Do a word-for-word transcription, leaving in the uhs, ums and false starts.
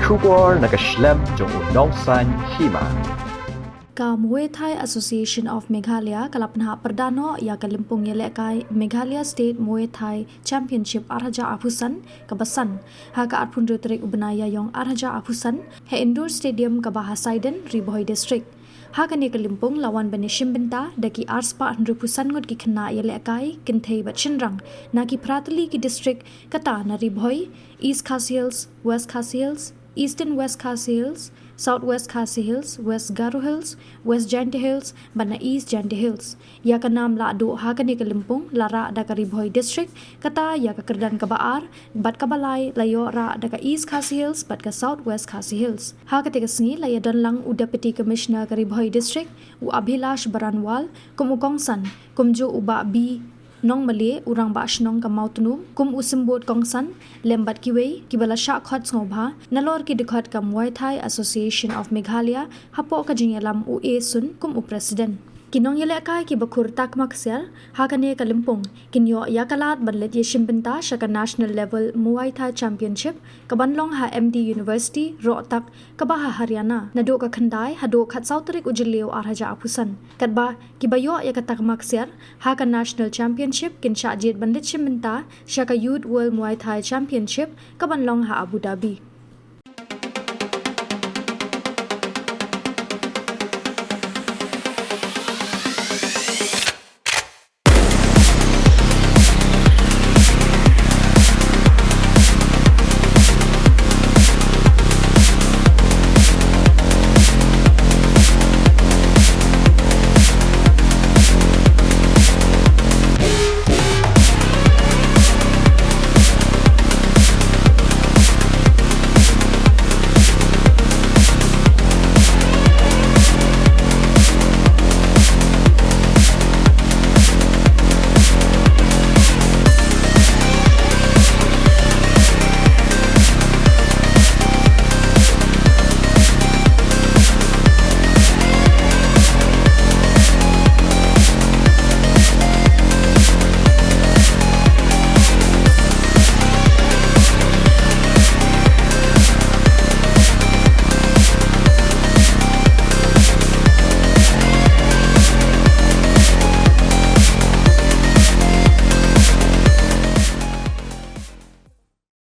Khubor na ka shlem jong u nongsan hima. Ka Muay Thai Association of Meghalaya ka la pynhap pyrda noh ïa ka lympung ïalehkai Meghalaya State Muay Thai Championship ar hajar arphew san kaba san ha ka arphew hynriew tarik u bnai Ïaïong ar hajar arphew san ha Indoor Stadium kaba ha Saiden, Ri Bhoi District. Ha kane ka lympung la wan ban ïashim bynta da ki ar spah hynriewphew san ngut ki khynnah ïalehkai kynthei bad shynrang na ki phra tylli ki district, kata na Ri Bhoi, East Khasi Hills, West Khasi Hills, Eastern West Khasi Hills, South West Khasi Hills, West Garo Hills, West Jaintia Hills bad na East Jaintia Hills. Ïa ka nam lah duh ha kane ka lympung la rah da ka Ri Bhoi District, kata ïa ka kyrdan kaba ar bad kaba lai la ïoh rah da ka East Khasi Hills bad ka South West Khasi Hills. Ha kata ka sngi la ïadon lang u Deputy Commissioner ka Ri Bhoi District, u Abhilash Baranwal, kum u kongsan, kumjuh u Bah B Nongmale, u Rangbah Shnong ka Mawtnum, kum u symbud kongsan, lem bad kiwei kiba la shah khot sngewbha nalor ki dkhot ka Muay Thai Association of Meghalaya, hapoh ka jingïalam u A Sun kum u President. Ki nongïalehkai kiba khur takma ksiar ha kane ka lympung kin ïoh ïa ka lad ban leit ïashim bynta sha ka National Level Muay Thai Championship kaban long ha M D University, Rohtak, kaba ha Haryana, naduh ka khyndai haduh khatsaw tarik u Jylliew ar hajar arphew san. Katba kiba ïoh ïa ka takma ksiar ha ka National Championship kin shah jied ban leit shim bynta sha ka Youth World Muay Thai Championship kaban long ha Abu Dhabi.